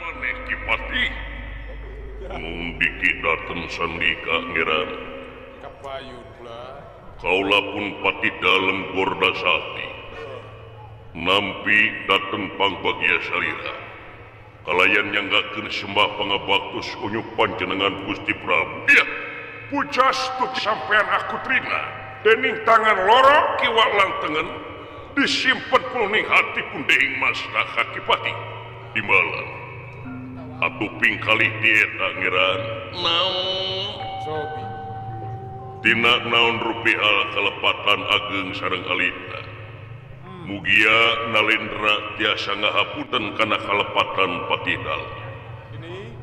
Maneh Ki Patih mun diki dateng sandika ngeran Kapayun kula. Kaula pun patih dalem Gordasati nampi dateng pangbagia salira kalayan nyanggakeun sembah pangabaktus unjuk panjenengan Gusti Prabu. Iya, pujastu sampean aku terima dening tangan loro kiwa lan tengen disimpen kuning hati punding Mas Ki Patih timbalan atuh ping kalih dieta ngeran naon Sobi tina naon rupi hal kalepatan ageng sareng alita. Mugia Nalendra tiasa ngahapunten kana kalepatan patih dalem.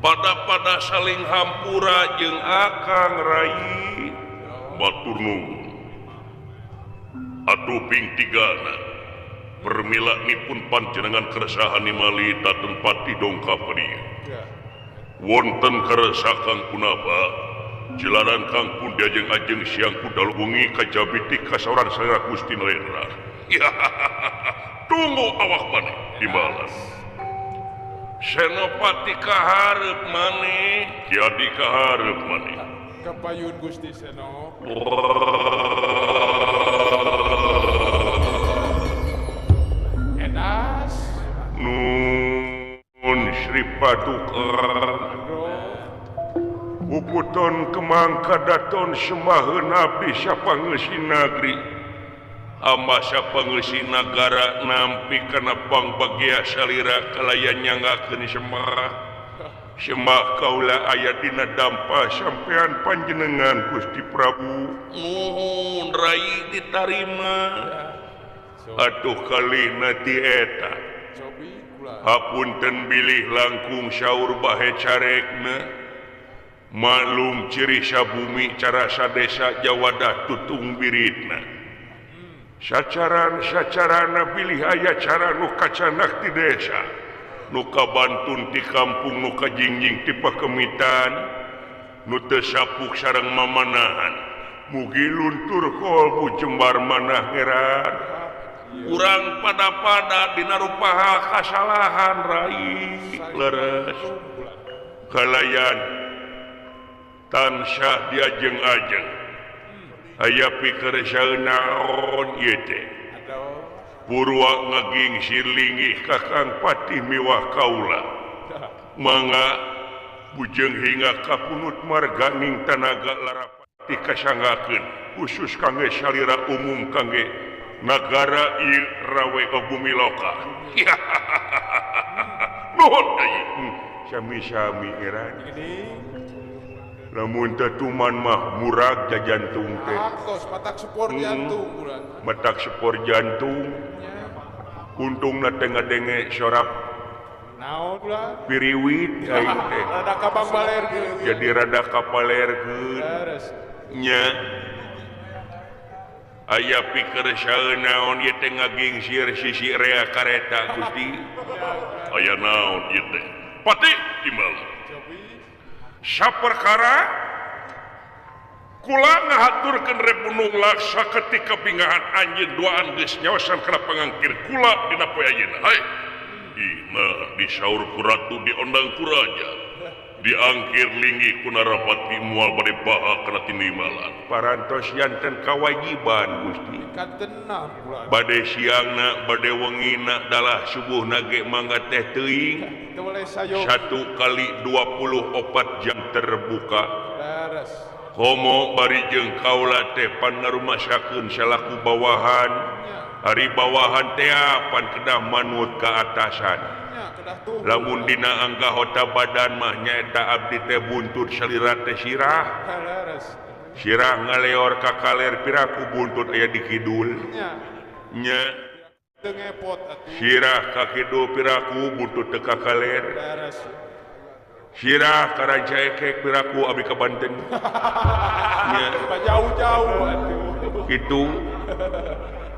Pada-pada saling hampura jeung akang rai batur nuhun. Atuh ping tigana permilanipun panjenengan keresahan nimali dateng patih dongkap ka dieu. Wonten keresakan punapa jelaran kang pun diajeng-ajeng siang kudal wengi kajabi ti kasauran salira Gusti Nalendra. Tunggu awak maneh dibalas. Senopati kaharep maneh, jadi kaharep maneh. Kapayun Gusti Seno. Enas. Nun Sri Paduka. Puputon kemangka daton semaheun abdi sapangeusi nagri. Hamba sapangeusi nagara nampi kana pangbagia salira kalayan nyanggakeun semah. Semah kaula aya dina dampa sampean panjenengan Gusti Prabu. Nuhun rai ditarima. Atuh kalihna ti eta. Hapunten bilih langkung saur bahe carekna. Maklum ciri sabumi carasa desa Jawadah tutung biritna. Sacaran-sacarana bilih aya cara nu kacanak di desa, nu kabantun ti kampung, nu kajingjing ti pakemitan, nu teu sapuk sareng mamanahan. Mugi luntur kolbu jembar manah ngeran. Urang pada-pada dina rupaha kasalahan rai leres. Kalayan tansah diajeng-ajeng. Aya pikeresaeun naon ieu teh. Purwa ngagingsir linggih ka Kang Patih miwah kaula. Mangga bujeng hingga kapunut marganing tanaga larapati kasanggakeun khusus kangge salira umum kangge nagara ieu rawe bumi loka. Nuhun deui. Sami-sami eran. Lamun tetuman mah murag jantung teh. Matak sepor jantung kula. Matak sepor jantung. Untungna teh ngadenge sorap. Naon kula? Piriwit aing teh. Rada kabang balerkeun. Jadi rada kapalerkeun. Nya. Aya pikeresaeun naon ieu teh ngagingsir sisi rea kareta Gusti. Aya naon ieu teh? Patih timbal. Saperkara kula ngahaturkeun Repunung Laksa ketika bingahan anjeun duaan geus nyaosan kana pangangkir kula dina poe ayeuna. Hai. Ina disaur ku ratu diondang ku raja. Diangkir linggih ku Narapati moal bade baha kana tinimalan. Parantos janten kawajiban Gusti. Bade siangna bade wengina dalah subuhna ge mangga teh teuing. 1 kali 24 jam terbuka. Homo bari jeung kaula teh pan ngarumasakeun salaku bawahan. Ari bawahan teh pan kedah manut ka atasan. Lamun dina anggota badan mah nyaeta abdi teh buntut salira teh sirah. Sirah ngaleor ka kaler piraku buntut aya di kidul. Nya. Sirah ka kidul piraku buntut teu ka kaler. Sirah ka Rancaekek piraku abdi ka Banten. Nya. Jauh-jauh atuh. Kitu.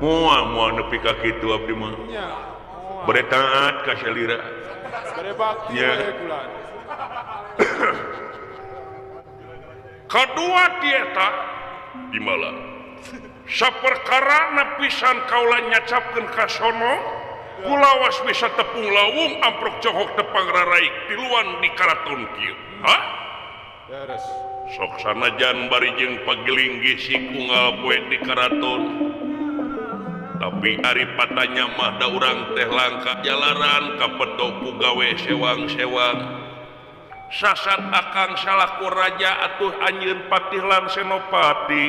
Moal moal nepi ka kitu abdi mah. Bade taat ka salira. Bade bakti we kula. Kadua tieta di malam. Saperkara napisan kaula nyacapkeun ka sono Kulawas bisa tepung lawung amprok johok tepang raraik tiluan di karaton kieu. Hah? Beres. Sok sanajan bari jeung pagilinggih si unggal poe di karaton. Tapi ari patanya mah da urang teh langka jalaran kapeto ku gawe sewang-sewang. Sasat akang salaku raja atuh anjeun patih lan senopati.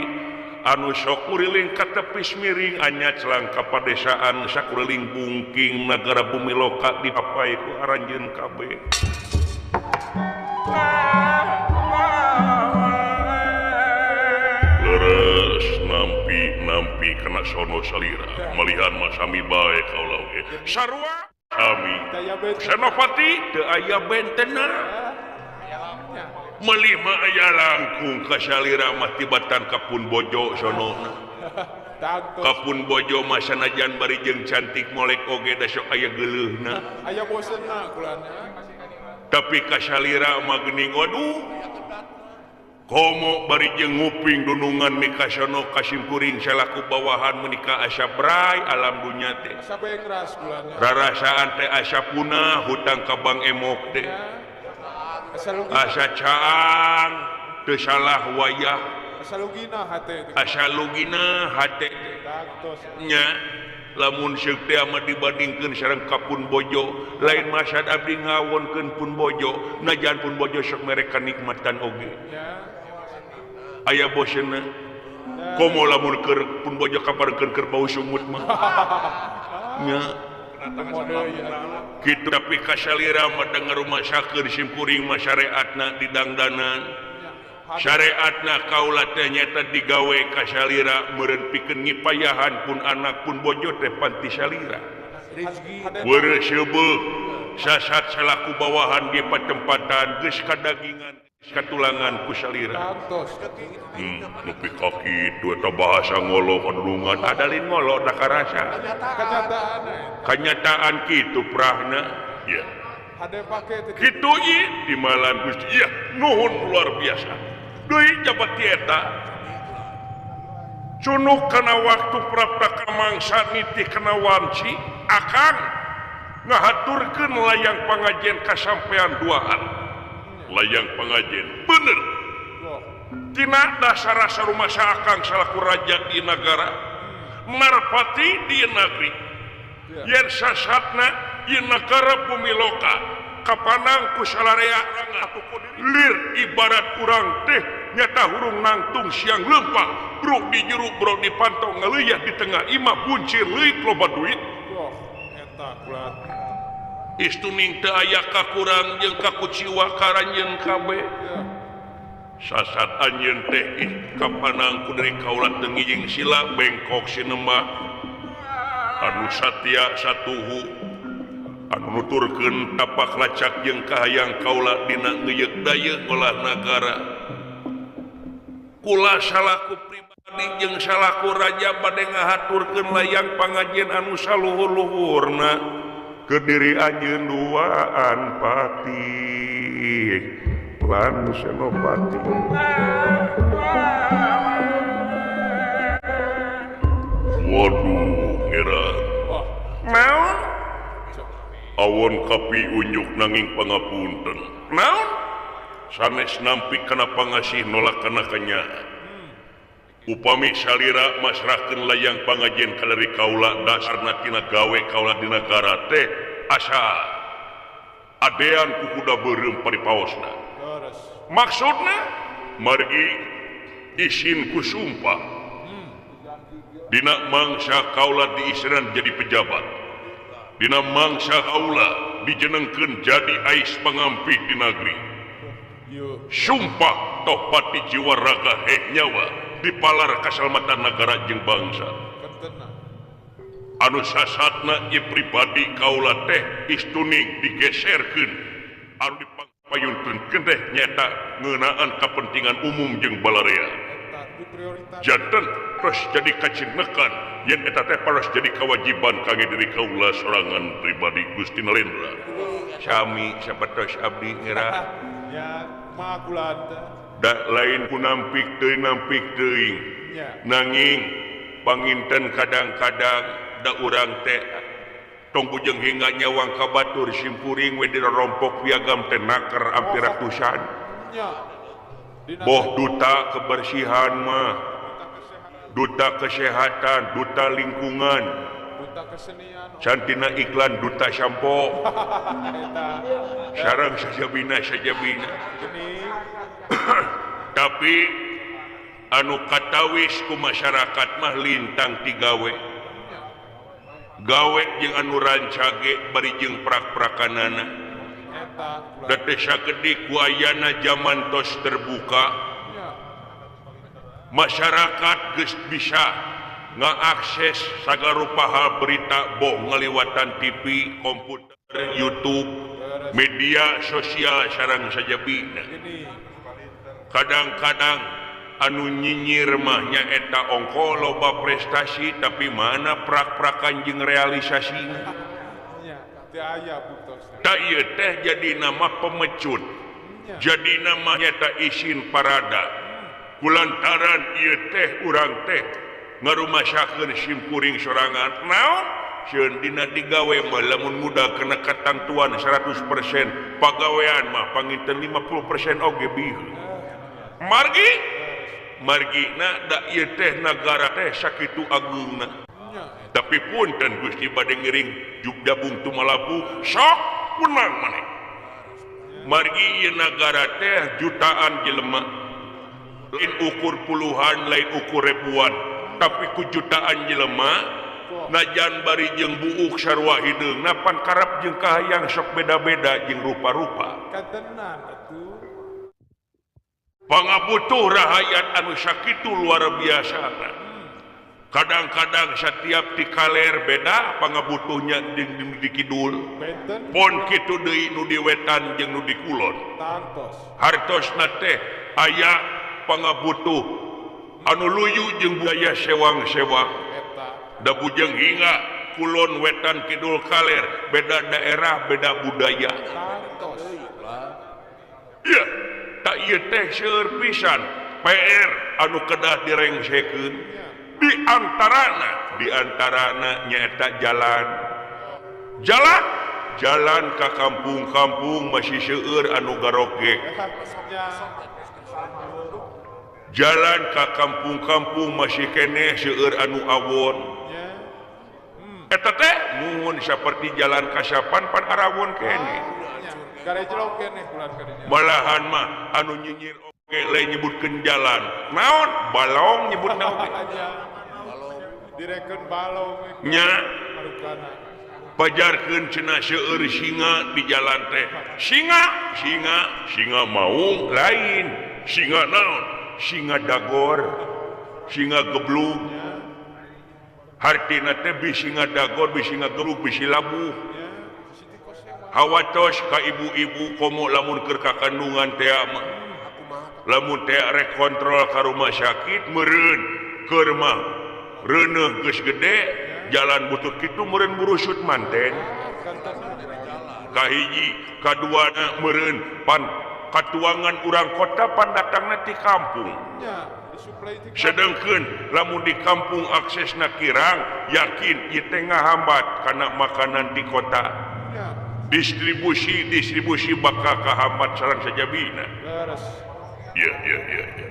Anu sok kuriling ka tepis miring anya celang ka padesaan sakuriling bungking nagara bumi loka dipapai ku aranjeun kabeh. Leres nampi-nampi kana sono salira malihan mah sami bae kaula oge. Sarua sami senopati teu aya bentena. Melima aya langkung ka salira mah tibatan ka pun bojo sonona. Ka pun bojo mah sanajan bari jeung cantik molek oge da sok aya geuleuhna. Aya bosenna kulana. Tapi ka salira mah geuning waduh. Komo bari jeung nguping dunungan mikasono kasimkuring salaku bawahan menika asa bray alam dunya teh. Asa bengras kulana. Rarasaan teh asa punah hutang ka Bang Emok teh. Asa caang teu salah wayah asa lugina hate asa lugina hate nya lamun seuk teh mah dibandingkeun sareng ka pun bojo lain masad abdi ngawonkeun pun bojo najan pun bojo sok mere kanikmatan oge aya bosenna komo lamun keur pun bojo kaparengkeun keur bau sungut mah nya kitu. Tapi kasalira mah denger rumasakeun simkuring mah syariatna didangdanan syariatna kaula teh nyata digawe kasalira meureun pikeun ngipayahan pun anak pun bojo teh panti salira weureuh seubeuh sasat salaku bawahan di patempatan geus kadagingan katulangan ku salira. Nepi ka kitu eta bahasa ngolo kadulungan adalin ngolo da karasa kenyataan kitu prahna ya kitu ieu dimalan Gusti iya nuhun luar biasa deui jabat ti eta cunuk kana waktu prapta ka mangsa nitih kana wanci akang ngahaturkeun layang pangajen kasampean duaan layang pangajen bener tina dasar rasa rumah akang salaku raja di nagara marpati di negeri yen sasatna di negara bumi loka kapanang ku salarea lir ibarat urang teh nyata hurung nangtung siang lempang bruk di juru brok di pantong ngaleuya di tengah imah buncir leuit loba duit istuning teu aya kakurang jeung kakuciwa karanjeun kabeh sasat anjeun teh ih kapanang ku dari kaula teu ngijing sila bengkok sinembah anu satia satuhu anu nuturkeun tapak lacak jeung kahayang kaula dina ngeuyeuk dayeuh ngolah nagara kula salaku pribadi jeung salaku raja bade ngahaturkeun layang pangajen anu saluhur-luhurna kediri anjeun duaan patih lan senopati. Waduh ngira naon awon kapi unjuk nanging pangapunten naon sanes nampi kana pangasih nolak kana kanya upami salira masrahkeun layang pangajen ka dari kaula dasarna tina gawe kaula di nagara teh asa adean ku kuda beureum paripaosna maksudna margi isin ku sumpah dina mangsa kaula diisinan jadi pejabat dina mangsa kaula dijenengkeun jadi ais pangampih di negeri sumpah toh pati jiwa raga heh nyawa dipalar kasalamatan nagara jeung bangsa anu sasatna ieu pribadi kaula teh istuning digeserkeun anu dipangpayunkeun teh nyata ngeunaan kapentingan umum jeung balarea janten terus jadi kacinekan yen eta teh paros jadi kewajiban kangge diri kaula sorangan pribadi Gusti Nalendra sami sapertos abdi ngira ya makulat da lain ku nampik teuing nanging panginten kadang-kadang da urang teh Tong bujeng hingga nyawang ka batur simpuring we dirompok piagam teh naker hampir ratusan. Boh duta kebersihan mah, duta kesehatan, duta lingkungan, duta kesenian, cantina iklan duta sampo. Sareng sajabina sajabina. Tapi anu katawis ku masyarakat mah lintang tigawe. Gawe jeung anu rancage bari jeung prak-prakanana. Da teh sakedik ku ayana jaman tos terbuka. Masyarakat geus bisa ngaakses sagarupa hal berita boh ngaliwatan TV, komputer, YouTube, media sosial sareng sajabina. Kadang-kadang anu nyinyir mah nyaeta ongko loba prestasi tapi mana prak-prakan jeung realisasina. Tak ieu teh jadi nama pemecut, jadi nama nyata isin parada. Kulantaran ieu teh urang teh ngarumasakeun simkuring sorangan naon sieun dina digawe mah lamun muda kena katangtuan 100% pagawean mah panginten 50% oge biheuh. Margi margina da ieu teh nagara teh sakitu ageungna. Tapi punten Gusti bade ngiring juk jabung tumalapu sok punang maneh. Margi ieu nagara teh jutaan jelema, lain ukur puluhan, lain ukur ribuan, tapi ku jutaan jelema najan bari jeung buuk sarua hideungna pan karep jeung kahayang sok beda-beda jeung rupa-rupa. Katenan atuh. Pangabutuh rahayat anu sakitu luar biasa. Kadang-kadang setiap di kaler beda pangabutuhnya jeung di kidul. Pon kitu deui nu di wetan jeung nu di kulon. Hartosna teh aya pangabutuh anu luyu jeung budaya sewang-sewang. Da bujeng hingga kulon wetan kidul kaler beda daerah beda budaya. Iya, tak ieu teh seueur pisan PR anu kedah direngsekeun. Di antarana nyaeta jalan. Jalan ka kampung-kampung masih seueur anu garogek. Jalan ka kampung-kampung masih keneh seueur anu awon. Eta teh muhun saperti jalan kasapan pan arawon keneh. Malahan mah anu nyinyir oge lain nyebutkeun jalan. Naon? Balong nyebutna oge. Direken balong nya. Pajarkeun cenah seueur singa di jalan teh. Singa, singa, singa maung lain. Singa naon? Singa dagor, singa geblug. Hartina teh bisi singa dagor, bisi singa geblug, bisi labuh. Hawatos ka ibu-ibu komo lamun keur ka kandungan teh mah. Lamun teh rek kontrol ka rumah sakit meureun keur mah reuneuh geus gede jalan butut kitu meureun burusut manten. Kahiji, kaduana meureun pan katuangan urang kota pan datangna ti kampung. Sedengkeun lamun di kampung aksesna kirang yakin ieu teh ngahambat kana makanan di kota. Distribusi bakal kahambat sareng sajabina. Ya ya ya ya.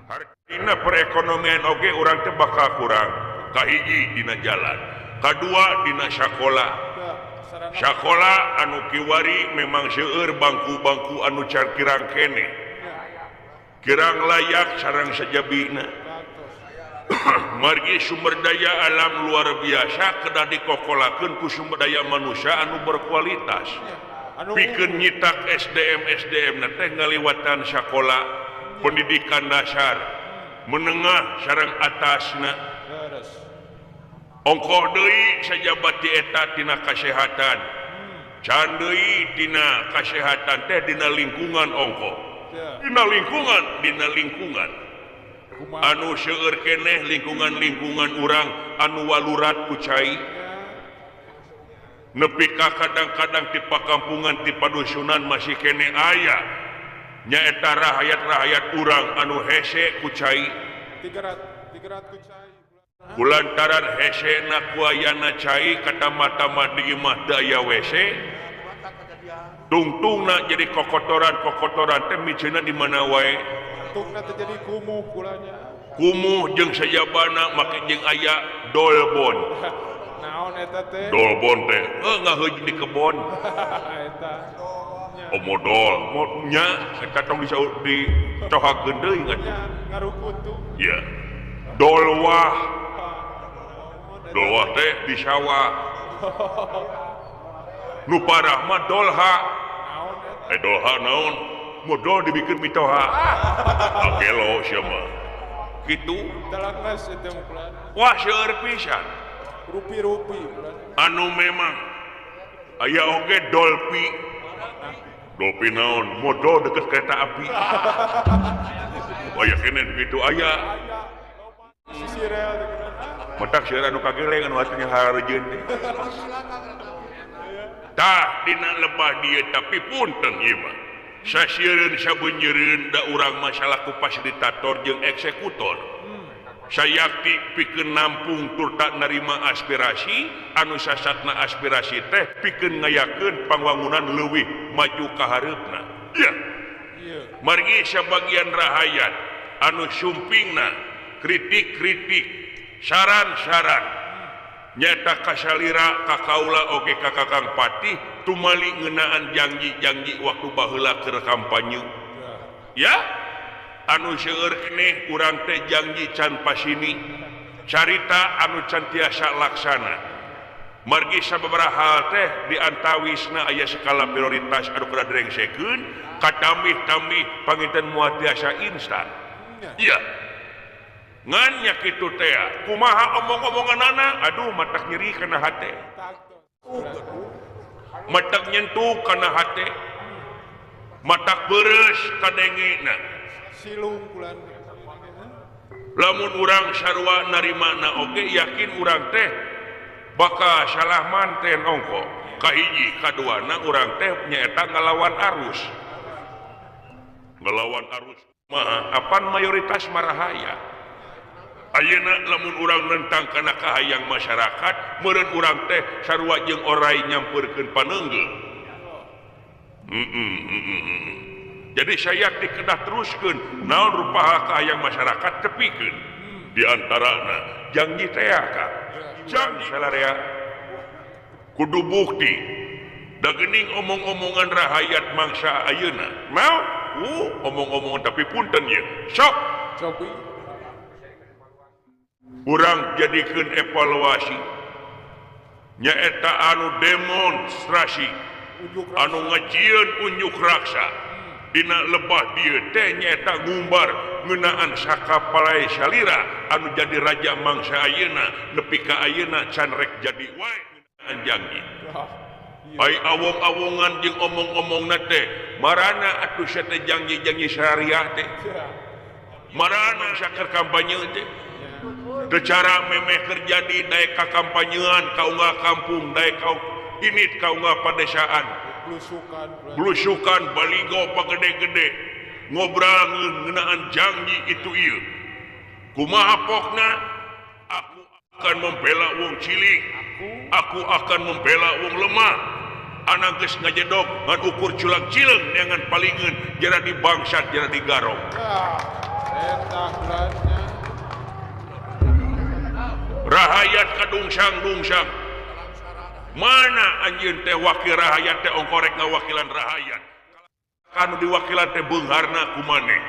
Hartina perekonomian oge urang teh bakal kurang. Kahiji dina jalan, kadua dina sakola. Sakola anu kiwari memang seueur bangku-bangku anu car kirang keneh. Kirang layak sareng sajabina. Margi sumber daya alam luar biasa kedah dikokolakeun ku sumber daya manusia anu berkualitas. Pikeun nyitak SDM na teh ngaliwatan sakola pendidikan dasar, menengah sareng atasna. Ongkoh deui sajabati eta tina kasehatan. Can deui tina kasehatan teh dina lingkungan ongkoh. Dina lingkungan. Anu seueur keneh lingkungan-lingkungan urang anu walurat ku cai. Nepi ka kadang-kadang ti pakampungan ti padusunan masih keneh aya nyaeta rahayat-rahayat urang anu hese ku cai. Tigerat ku cai. Kulantaran hesena kuayana cai kata-mata di imah daya WC tungtungna jadi kokotoran-kokotoran teh miceuna di mana wae tungna teh jadi kumuh kulanya kumuh jeung sajabana make jeung aya dolbon naon eta teh dolbon teh ngaheuj di kebon eta oh modol nya eta tong disaur di cohakeun deui ngarukutu ya dolwah dolwah teh di sawah nu parah mah dolha dolha naon modol dibikin mitoha gelo sia mah kitu wah seueur pisan rupi-rupi anu memang aya oge dolpi dolpi naon modol deket kereta api aya keneh kitu aya matak seueur anu kageleng anu artinya hareujeun teh tah dina lebah dieu tapi punten ieu mah sasiereun sabeunjeureun da urang masalah ku fasilitator jeung eksekutor sayakti pikeun nampung tur tak narima aspirasi anu sasatna aspirasi teh pikeun ngayakeun pangwangunan leuwih maju ka hareupna ieu margi sabagian rahayat anu sumpingna kritik-kritik saran-saran nyata kasalira ka kaula oge ka Kakang Patih tumali ngeunaan janji-janji waktu baheula keur kampanye ya anu seueur keneh urang teh janji can pasini carita anu can tiasa laksana margi sababaraha hal teh diantawisna aya skala prioritas anu kudu direngsekeun katambih-tambih panginten moal tiasa instan iya ngan nya kitu teh kumaha omong-omonganana aduh matak nyeri kana hate matak nyentuh kana hate matak beres kadengena silung bulan lamun urang sarua narimana oge yakin urang teh bakal salah manten ongko kahiji kaduana urang teh nyaeta ngalawan arus mah apan mayoritas marahaya ayeuna lamun urang nentang kana kahayang masyarakat meureun urang teh sarua jeung orai nyampeurkeun paneunggeul jadi saya dikedah teruskeun naon rupa kahayang masyarakat tepikeun di antarana janji teh ka janji salarea kudu bukti da geuning omong-omongan rahayat mangsa ayeuna mau omong-omongan tapi punten ye sok cobi urang jadikeun evaluasi nyaeta anu demonstrasi anu ngajieun unjuk raksa dina lebah dieu teh nyaeta ngumbar ngeunaan sakapalai salira anu jadi raja mangsa ayeuna nepi ka ayeuna can rek jadi wae ngeunaan janji ai awong-awongan jeung omong-omongna teh marana atuh sia teh janji-janji syariah teh marana saker kampanye teh secara memeh terjadi naik ka kampanyean ka unggal kampung naik ka init ka unggal padesaan blusukan baligo pagede-gede ngobrol ngeunaan janji itu ieu kumaha pokna aku akan membela wong cilik aku akan membela wong lemah anak geus ngajedog ngan ukur culang cileung neangan palingeun jara di bangsat jara di garong eta rahayat kadungsang-dungsang mana anjeun teh wakil rahayat teh ongkorek ngawakilan rahayat kanu diwakilan teh beungharna ku maneh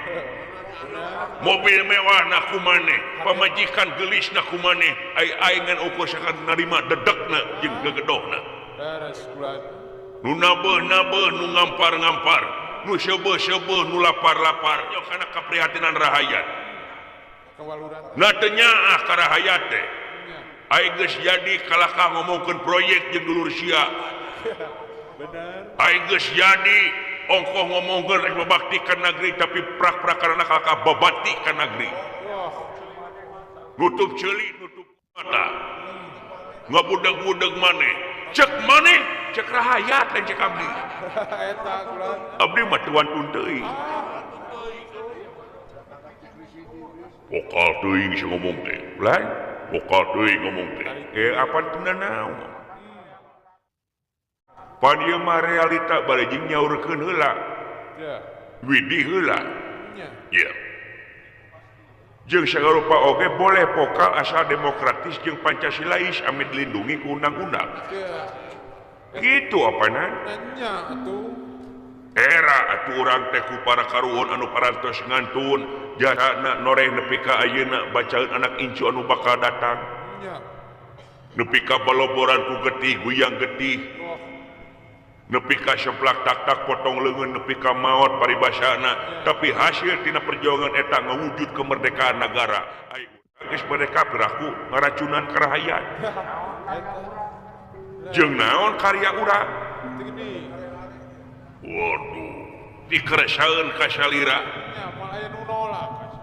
mobil mewahna ku maneh pamajikan geulisna ku maneh ai aing ngan ukur sakan narima dedekna jeung gegedohna nu nabeuh-nabeuh nu ngampar-ngampar nu seubeuh-seubeuh nu lapar-lapar kana kaprihatinan rahayat nah teu nyaah ka rahayat teh ai geus jadi kalakah ngomongkeun proyek jeung dulur sia ai geus jadi ongkoh ngomongkeun rek babakti ka negeri tapi prak-prakarana kalakah babati ka negeri nutup ceuli nutup mata ngabudeg-budeg maneh cek maneh cek rahayat lain cek abdi abdi mah teu wantun teuing vokal teuing si ngomong teh lain Vokal deui ngomong teh. Apa teu naon? Pan ieu mah realita bari jeung nyaurkeun heula. Widih heula. Iya. Jeung sagarupa oge boleh vokal asal demokratis jeung Pancasilais amit dilindungi ku undang-undang. Gitu apana? Era atuh urang teh ku para karuhun anu parantos ngantun jasana noreh nepi ka ayeuna bacaeun anak incu anu bakal datang. Nepi ka baloboran ku getih guyang getih. Nepi ka seplak tak-tak potong leungeun nepi ka maot paribasana, tapi hasil tina perjuangan eta ngawujud kemerdekaan negara. Ai geus merdeka piraku ngaracunan karahayat. Jeung naon karya urang? Waduh, dikeresaeun ka salira.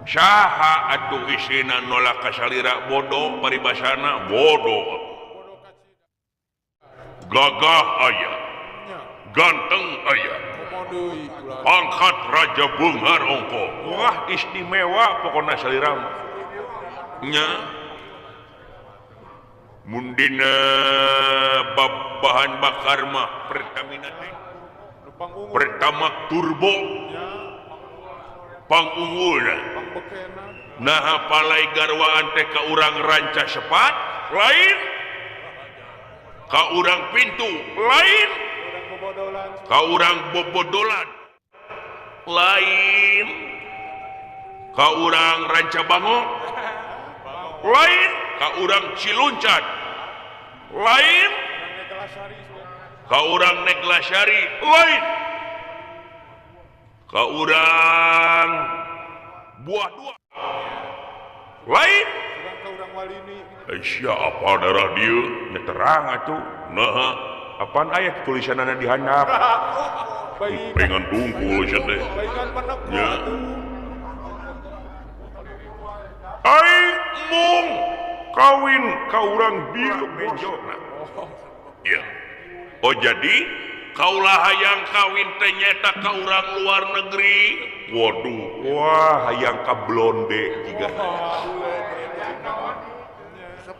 Saha atuh isina nolak ka salira bodoh paribasana bodoh. Gagah aya, ganteng aya, pangkat raja beunghar ongko. Wah istimewa pokona salira mah. Nya mun dina bab bahan bakar mah Pertamina teh Pertamax turbo pangunggulna. Naha palai garwaan teh ka urang ranca sepat lain, ka urang pintu lain, ka urang bobodolan lain, ka urang ranca bango lain, ka urang Ciluncat lain, ka urang Neglasari lain, ka urang Buah Dua lain. Aisyah apa darah dia nyeterang atuh. Nah apaan aya tulisanana di handap pengen tungkul sia teh. Nya aing mung kawin ka urang dieu bejona. Ya. Oh jadi kaulah hayang kawin teh nyeta ka urang luar negeri. Waduh, wah hayang ka blonde jiga.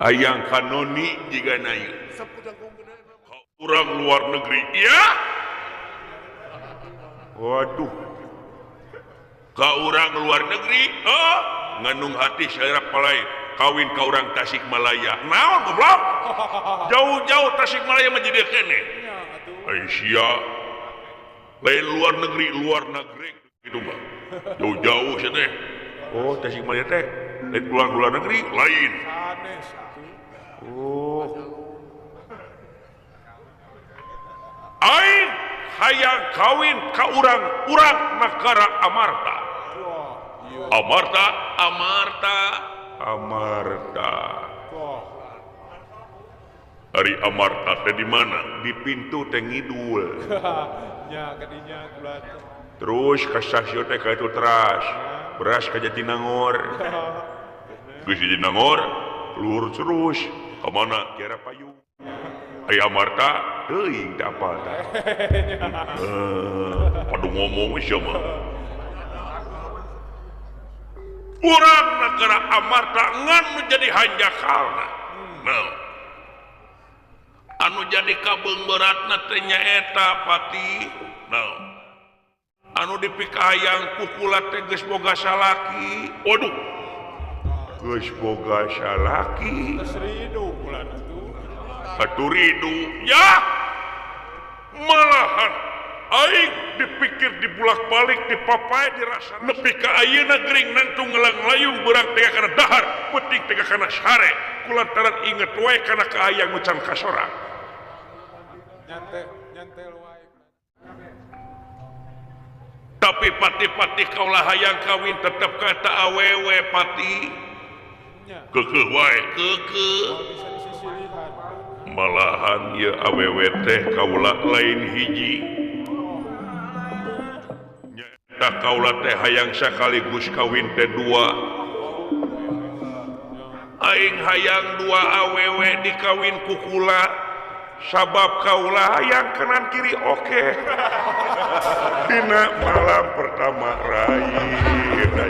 Hayang ka noni jiga na ieu. Ka urang luar negeri. Ya. Waduh. Ka urang luar negeri, oh, ngandung hati salira palai kawin ka urang Tasikmalaya. Naon goblok? Jauh-jauh Tasikmalaya mah jadi kene. Aisyah lain luar negeri gitu mah. Jauh-jauh sia teh. Oh, Tasikmalaya teh lain luar negeri lain. Oh. Aing hayang kawin ka urang negara Amarta. Amarta, Amarta, Amarta. Ari Amarta teh di mana? Di pintu teh ngidul. Nya kadinya kula. Terus ka stasiun teh ka itu teras. Beras ka Jatinangor. Geus Jatinangor, luhur terus. Ka mana? Kiara Payung. Ari Amarta teuing teh apal tah. Padu ngomong sia mah. Urang negara Amarta ngan nu jadi hanjakalna. Nah, anu jadi kabeung beratna teh nyaeta pati. Nah, anu dipikahayang ku kula teh geus boga salaki. Waduh. Geus boga salaki. Geus ridu kula atuh. Atuh ridu. Ya. Malahan aing dipikir dibulak-balik dipapai dirasa nepi ka ayeuna gering nangtung ngelang-layung beurang teh kana dahar peuting teh kana sare kulantaran inget wae kana kaayang nu can kasorang. Nyantel wae. Tapi pati-pati kaulah hayang kawin tetep kata awewe pati. Keukeuh wae keukeuh. Malahan ieu awewe teh kaula lain hiji. Nyaeta kaula teh hayang sakaligus kawin teh dua. Aing hayang dua awewe dikawin ku kula. Sabab kaula hayang kanan kiri oke. Dina malam pertama rai. Rai.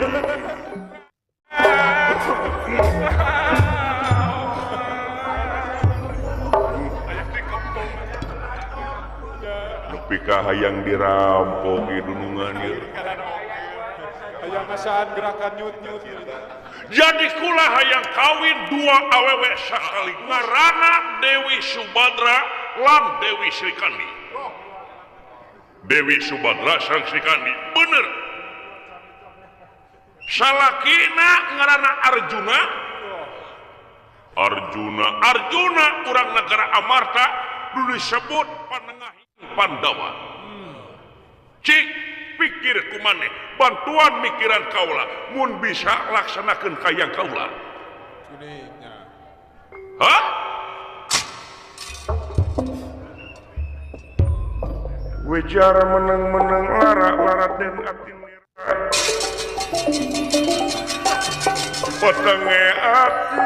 Pika hayang dirampok ieu dunungan ieu. Hayang ngasaan gerakan nyut-nyut. Jadi kula hayang kawin dua awewe sakali ngaranna Dewi Subadra lan Dewi Srikandi. Dewi Subadra sareng Srikandi bener. Salakina ngaranna Arjuna. Arjuna Arjuna urang negara Amarta dulu disebut panengah Pandawa. Cik pikir kumaneh bantuan mikiran kaula mun bisa laksanakeun kayang kaula. Hah? Wicara meneng-meneng lara-lara den ati nira. Petenge ati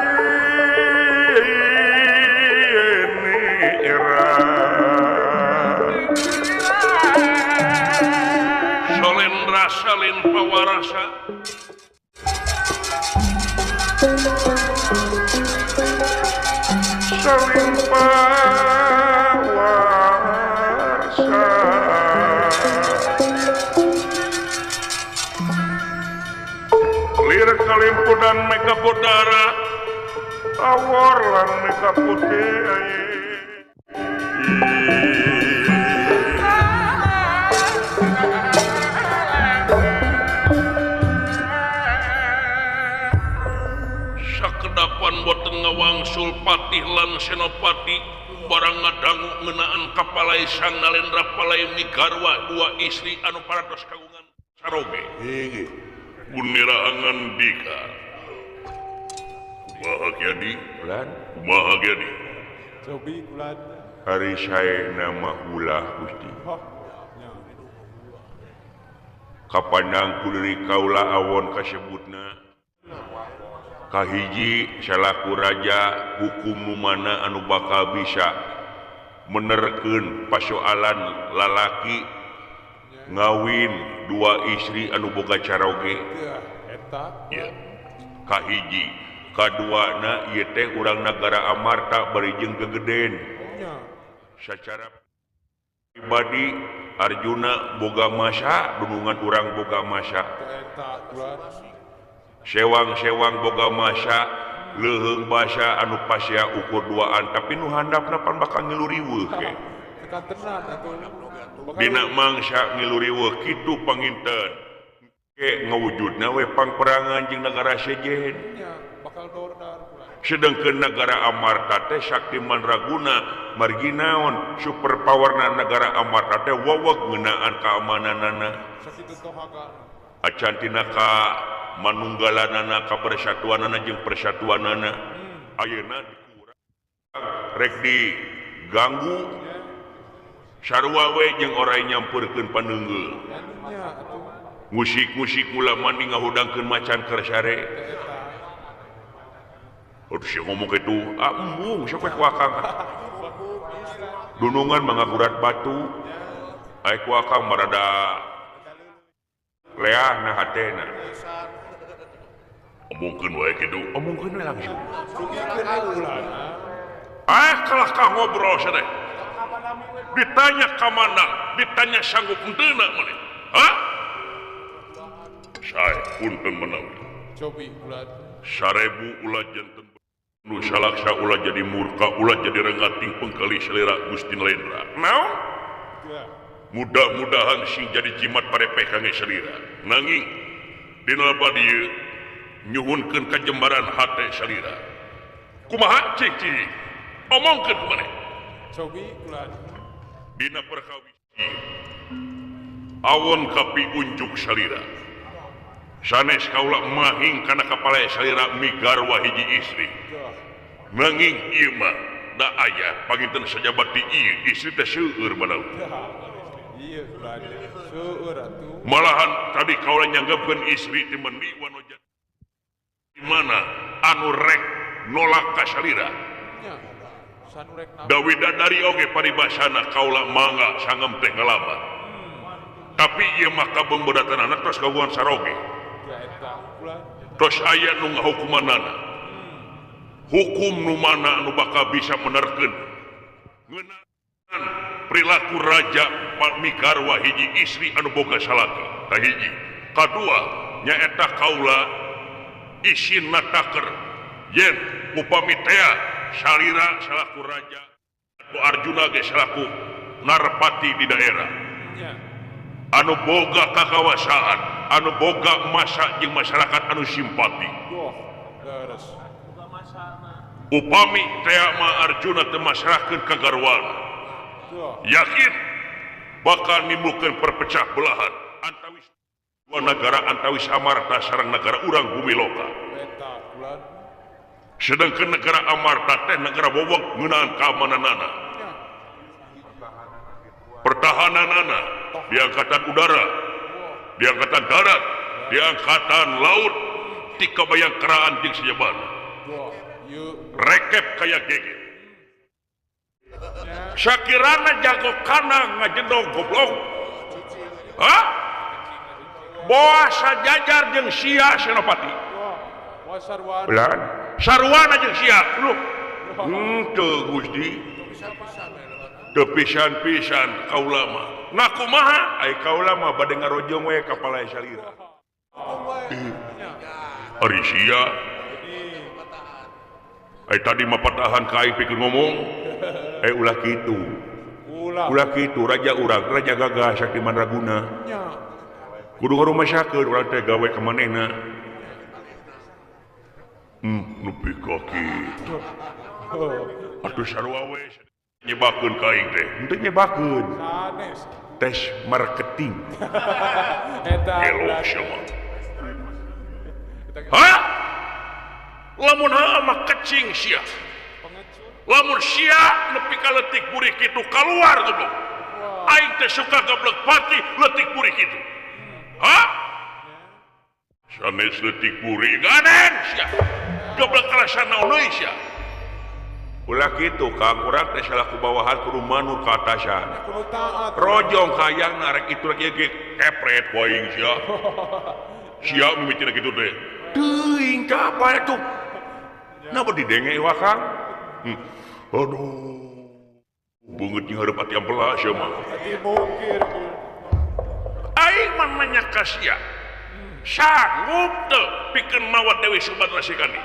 nira. Salendra salin pawarasa. Salin pawarasa. Lir kalimpudan mega bodara awor lan mega putih. Sakedapan boten ngawangsul patih lan senopati barang ngadangu ngeunaan kapalai Sang Nalendra Palai migarwa dua istri anu paratos kagungan saroge. Heuh. Buniraangan dika. Kumaha kiadi? Lan kumaha kiadi? Cobi kulan. Hari sae nama ulah Gusti. Kapandang ku deui kaula awon kasebutna. Kahiji salaku raja hukum nu mana anu bakal bisa menerkeun pasoalan lalaki ngawin dua istri anu boga caroge. Ya. Kahiji, kaduana ieu teh urang nagara Amarta bari jeung gegeden. Sacara pribadi Arjuna boga masa, dunungan urang boga masa. Sewang-sewang boga masa, leuheung basa anu pasea ukur duaan tapi nu handapna pan bakal ngilu riweuh ke. Dina mangsa ngilu riweuh kitu panginten. Ke ngawujudna we pangperangan jeung nagara sejen. Sedengkeun nagara Amarta teh sakti mandraguna margi naon super powerna nagara Amarta teh wowog ngeunaan kaamananana. Acan tina ka manunggalanana ka persatuanana jeung persatuanana. Ayeuna dikurang rek diganggu sarua we jeung oray nyampurkeun paneunggeul. Musik-musik mula mandi ngahudangkeun macan keur sare. Aduh sia ngomong kitu, ah embung sok we ku akang. Dunungan mah ngagurat batu. Ai ku akang mah rada leah na hatena. Omongkeun wae kitu, omongkeun we langsung. Ah kalah ka ngobrol sadeh. Ditanya ka mana, ditanya sanggup henteu maneh. Hah? Sae punten menawi. Cobi ulah. 1000 ulah janten nu salaksa ulah jadi murka, ulah jadi rengating pengkali selera Gusti Nalendra. Naon? Mudah-mudahan sing jadi jimat parepeh kangge salira. Nanging dina badieu nyuhunkeun kajembaran hate salira. Kumaha cik cik? Omongkeun ku maneh. Cobi ulah. Dina perkawis awon kapi unjuk salira. Sanes kaula mahing kana kapalai salira migarwa hiji istri. Nanging ieu mah da aya panginten sajabati ieu istri teh seueur manawi. Ieu ulah seueur atuh. Malahan tadi kaula nyanggepkeun istri teh mendi wanoja di mana anu rek nolak ka salira. Dawidadari oge paribasana kaula mangga sangem teh ngalaman. Tapi ieu mah kabeungbeudatan tos kagungan saroge. Tos aya nu ngahukumanana. Hukum nu mana anu bakal bisa menerkeun ngeunaan Perilaku raja migarwa hiji istri anu boga salaki kahiji. Kadua nyaeta kaula isin nataker yen upami tea salira salaku raja ku Arjuna ge salaku narpati di daerah anu boga kakawasaan anu boga masa jeung masyarakat anu simpati. Upami tea ma Arjuna teu masrahkeun ka garwana yakin bakal nimbulkeun perpecah belahan antawis dua negara antawis Amarta sareng negara urang bumi loka. Sedangkan negara Amarta teh negara wewek ngeunaan keamananana, pertahananana di angkatan udara, di angkatan darat, di angkatan laut, ti kabayangkaraan jeung sajabana. Rekep kaya gege. Sakirana jago kana ngajedog goblok. Hah? Boa sajajar jeung sia Senopati. Belan. Sarwana jeung sia. Lu. Henteu Gusti. Teu pisan-pisan kaula mah. Nah kumaha? Ai kaula mah bade ngarojong we ka palai salira. Ari sia. Ai tadi mah patahan ka aing pikeun ngomong. Ulah kitu. Ulah kitu raja urang, raja gagah sakti mandraguna. Kudu ngarumasakeun urang teh gawe ka manehna. Nepi ka kitu. Atuh sarua we nyebakeun ka aing teh. Henteu nyebakeun. Tes marketing. Eta elok sia mah. Hah? Lamun heuh mah kecing sia. Lamun sia nepi ka leutik burik kitu kaluar goblok. Aing teh suka goblok pati leutik burik kitu. Hah? Sanes leutik burik ganen sia. Goblok alasan naon deui sia. Ulah kitu Kang, urang teh salaku bawahan kudu manut ka atasan. Rojong hayang rek itu rek ieu ge kepret ku aing sia. Sia mimitina kitu teh. Teuing ka apa atuh? Napa didenge wa Kang? Aduh, beungeut jeung hareup ati ampela sia mah. Aing mah nanya ka sia. Sanggup teu pikeun mawa Dewi Subadra Sikandi?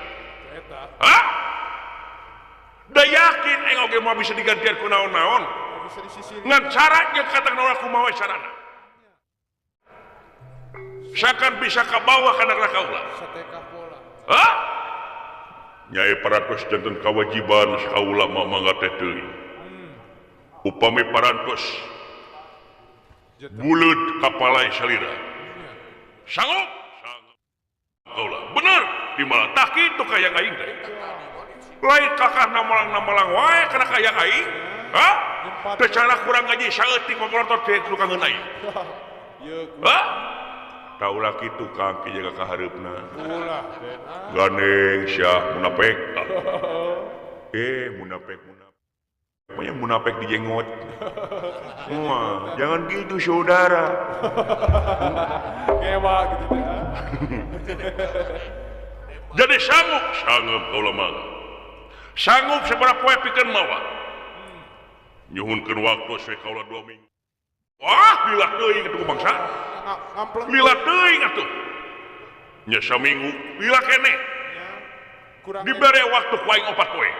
Hah? Da yakin aing oge moal bisa digantian ku naon-naon. Ngan cara jeung kata naon kumaha we carana. Sakan bisa kabawa kana kaula. Hah? Nyai parantos janten kawajiban kaula mah mangga teh teuing. Upami parantos buleud kapalai salira. Sanggup? Sanggup. Kaula bener di malah tah kitu kaya aing teh. Lain kakah namalang-namalang wae kana kaya aing. Hah? Teu cara kurang gaji saeutik mapolotot teh kudu kangeun aing. Hah? Taulah kitu Kang ki jaga kahareupna. Gandeng sia munafik. Munafik munafik. Pokoknya munafik dijenggot. Wah, jangan gitu saudara. Kewa gitu. Jadi sanggup, sanggup kaula mah. Sanggup sabaraha poe pikeun mawa. Nyuhunkeun waktu we kaula 2 minggu. Wah, lila teuing atuh bangsa. Lila teuing atuh. Nya saminggu lila keneh. Dibere waktu ku aing 4 poe.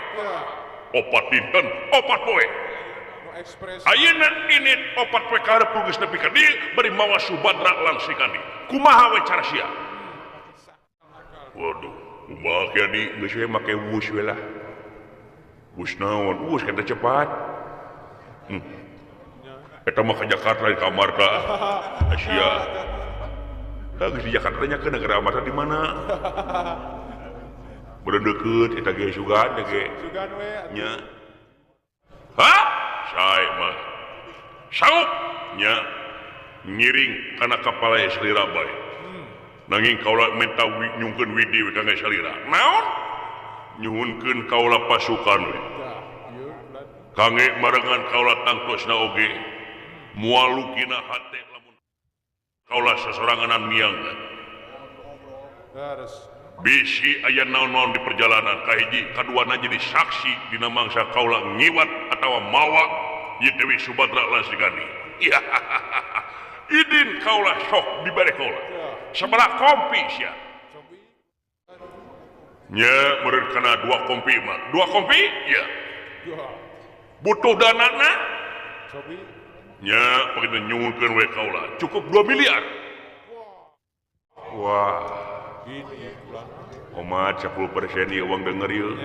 4 dinten, 4 poe. Ayeuna ini 4 poe karep geus nepi ka dieu bari mawa Subadra Langsikandi. Kumaha we cara sia? Waduh, kumaha kieu di geus we make wus we lah. Wus naon? Wus kata cepat. Eta mah ka Jakarta di Amarta. Asia. Da geus di Jakarta nya ke negara Amarta di mana? Beureun deukeut eta ge sugan teh ge. Sugan we atuh. Nya. Hah? Sae mah. Sanggup nya ngiring kana kapala salira bae. Nanging kaula minta nyungkeun widi we ka salira. Naon? Nyuhunkeun kaula pasukan we. Kangge marengan kaula tangtosna oge. Moal lukina hate lamun kaula sasoranganan miang. Bisi aya naon-naon di perjalanan kahiji kaduana jadi saksi dina mangsa kaula ngiwat atawa mawa Ieu Dewi Subadra lan Srikandi. Iya. Idin kaula sok dibere kaula. Sabaraha kompi sia? Nya meureun kana 2 kompi mah. 2 kompi? Iya. Butuh danana? Nya pakai nyuwunkeun we kaula. Cukup 2 miliar. Wah. Omat 10% ieu uang denger ieu.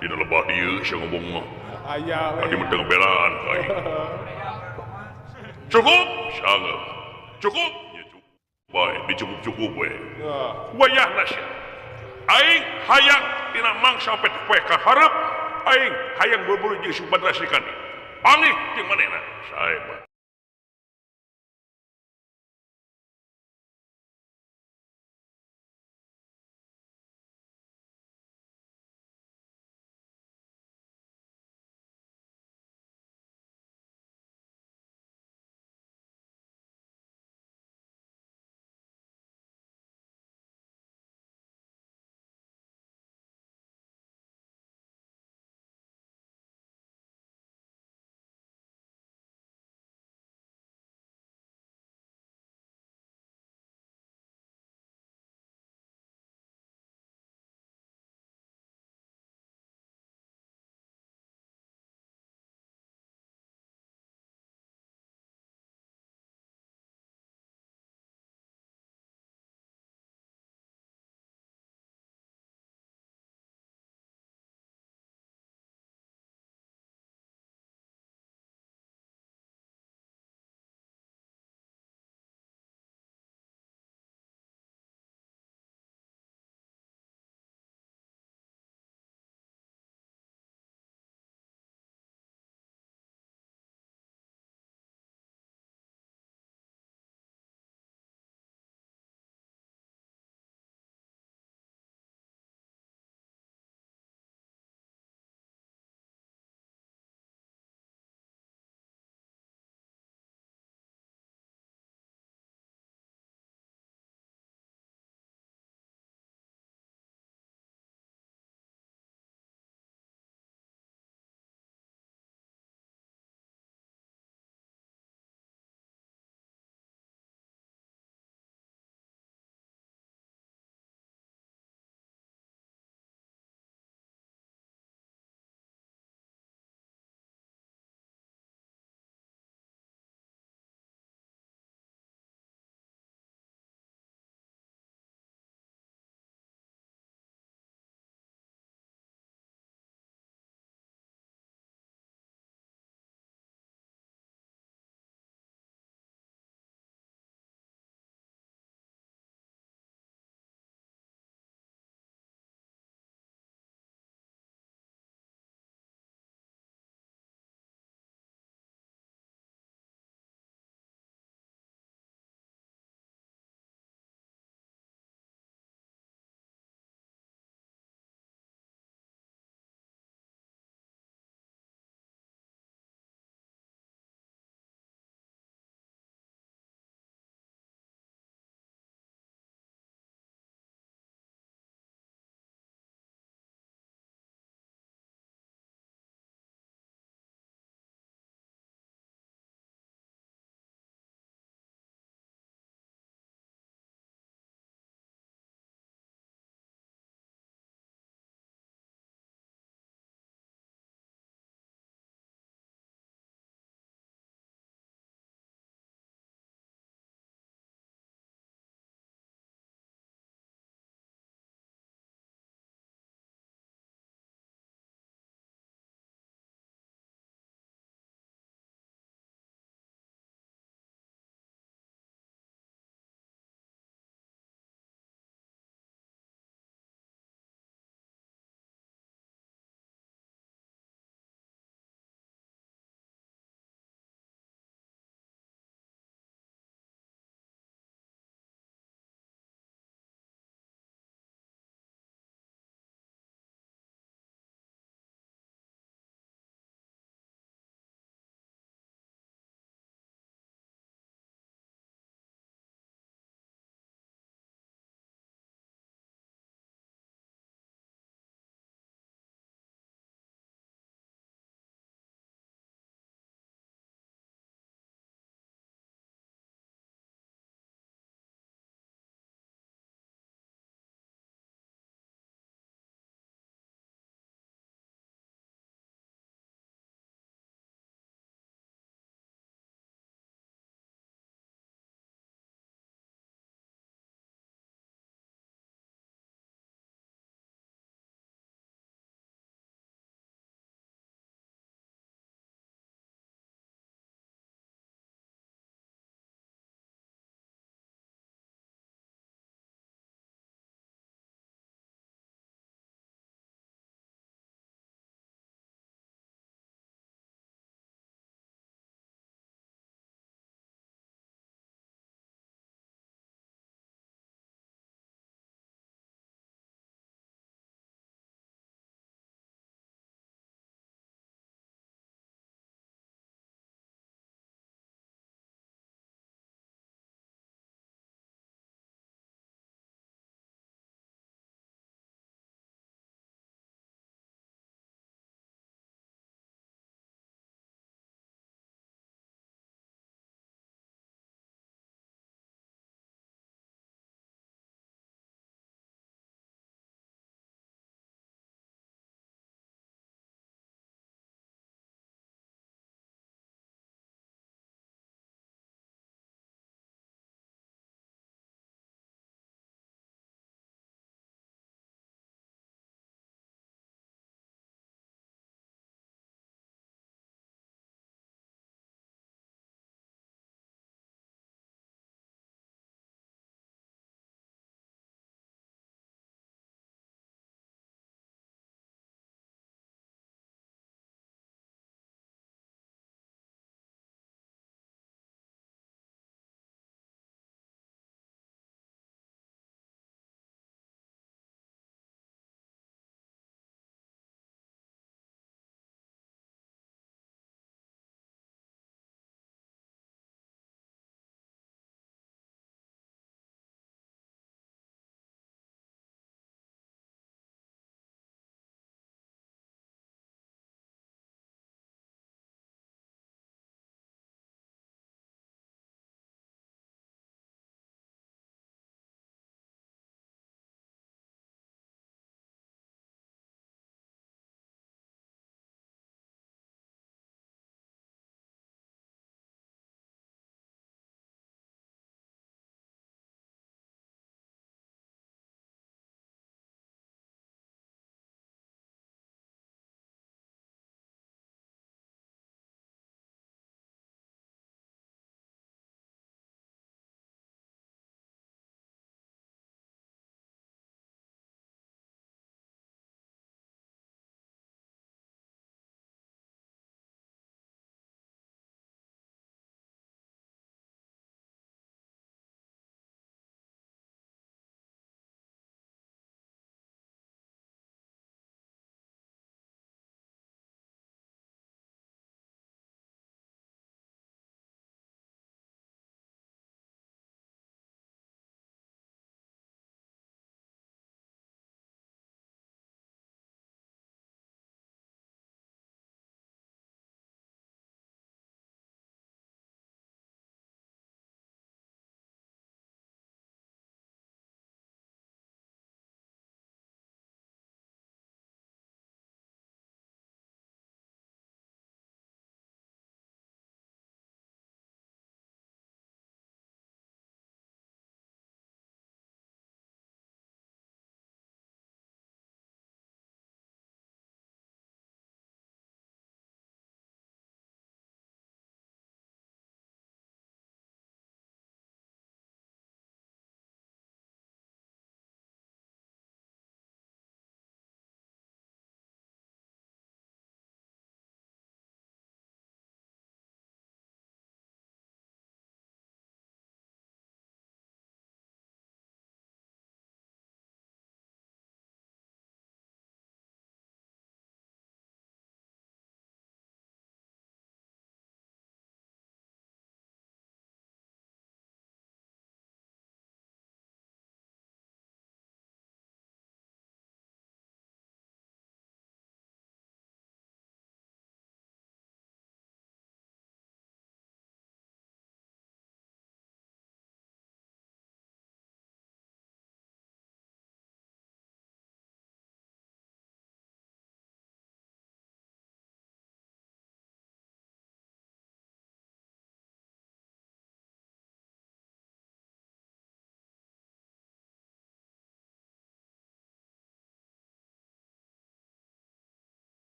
Dina lebah dieu sia ngomong mah. Aya we. Tadi mah teu belaan ka aing. Cukup? Sangat. Cukup? Ya cukup. Bae, dicukup-cukup we. Wayahna sia. Aing hayang tina mangsa poe ka hareup, aing hayang berburu jeung Subadra Srikandi. Panggih jeung manehna. Sae mah.